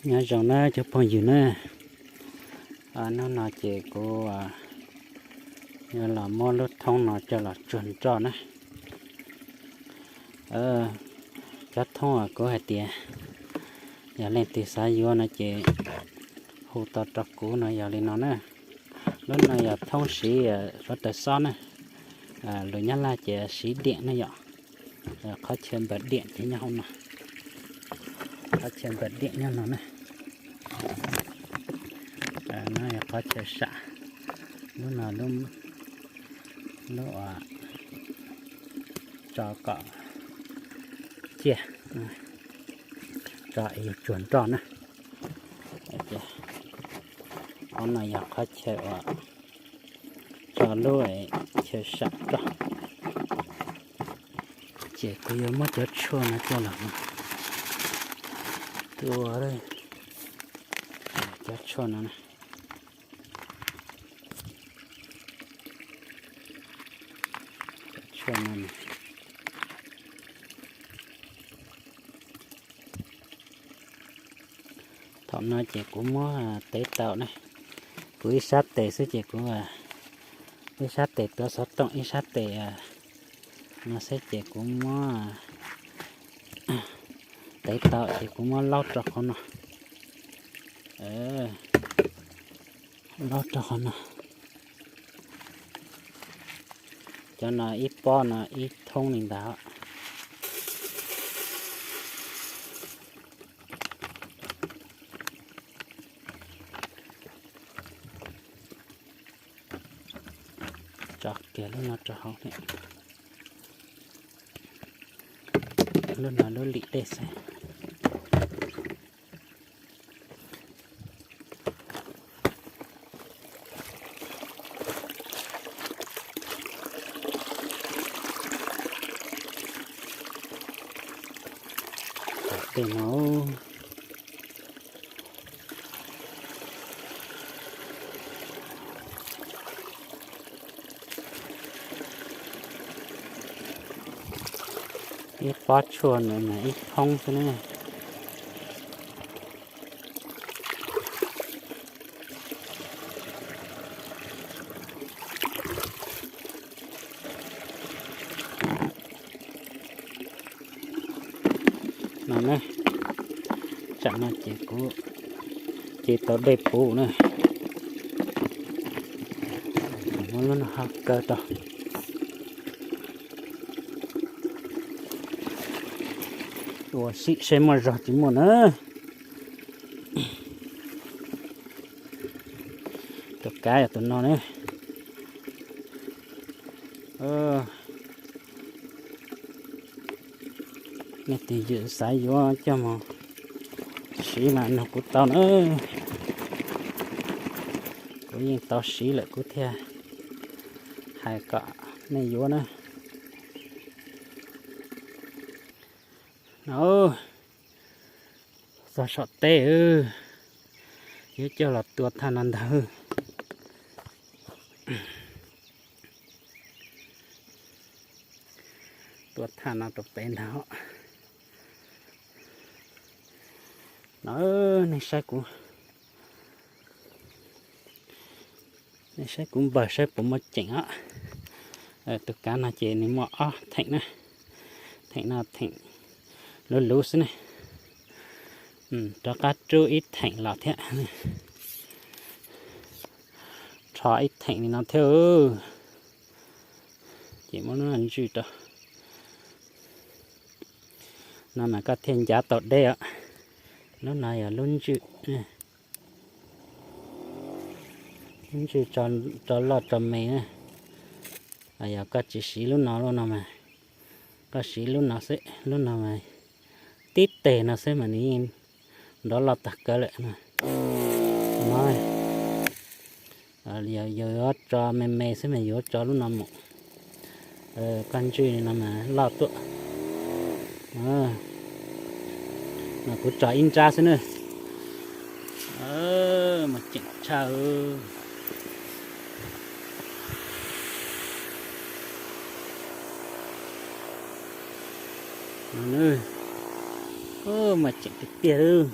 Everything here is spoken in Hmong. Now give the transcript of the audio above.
Nyob zoo na cov phooj ywg na, hnub no ces kuv yuav los muab lub thoob no coj los tsuag nroj na. Cov thoob uas kuv hais tias yog leej twg xav yuav no ces hu tau rau kuv no yog li no na. Lub no yog thoob siv suav taws xob na, lus Nyab Laj ces siv diam na yom. Qhov chaw npawm diam ces nyob hauv no, qhov chaw npawm diam nyob no na. No yog qhov chaw sam, lub no lub, lub uas tso kom ciaj, tso es yus tsuag nroj na. Qhov no yog qhov chaw uas tso lub chaw sam roj. Ces kuv yuav muab cov tshuaj no coj los tua, cov tshuaj no, cov tshuaj no. Thaum no ces kuv muab tev tau na, kuv ib sab tes xwb ces kuv, ib sab tes tuav xov tooj ib sab tes no xwb ces kuv muab tev tau ces kuv muab laub rau qhov no, laub rau qhov no. Cov no ib pob no ib thoob li ntawd. Tso kiag lub no rau hauv thiab. Lub no lub lim dej xwb. Tej no ib pob tshuaj no mas ib thoob xwb na. No na, tsam no ces kuv ce tau dej puv na. Muab lub no ho kaw rau. Ua si seb muaj zog tsis muaj na. Tus kav yog tus no ne. Nej tus ywm xav yuav coj mus siv mas nug kuv tau na. Kuv yeej tau siv lawm kuv thiaj hais kom nej yuav na. No, txog saum teb, yuav coj los tua thaj no ntag. Tua thaj no rau pem ntag. No, nej saib kuv, nej saib kuv npawg saib puas muaj ceem os. Tus kav no ces nws muaj ob theem na, theem no theem luv luv xwb ne. Rov qab rub ib theem los thiab, rho ib theem li no thiab. Ces muab lub no ntswj rau. No mas koj thiaj ncav tau deb os. Lub no yog lub ntswj, lub ntswj tso loj tso me na. Yog koj tsis siv lub no, lub no mas, koj siv lub no xwb, lub no mas tib teg no xwb mas nws yeej nrov loj tag kawg lawm no. Yog yuav tso me me xwb mas yuav tso lub no mus. Koj ntswj no mas loj tuaj. Mas kuv tso ib nrab xwb na. Mas ceem tshaj. Mas ceem tiag tiag lawm.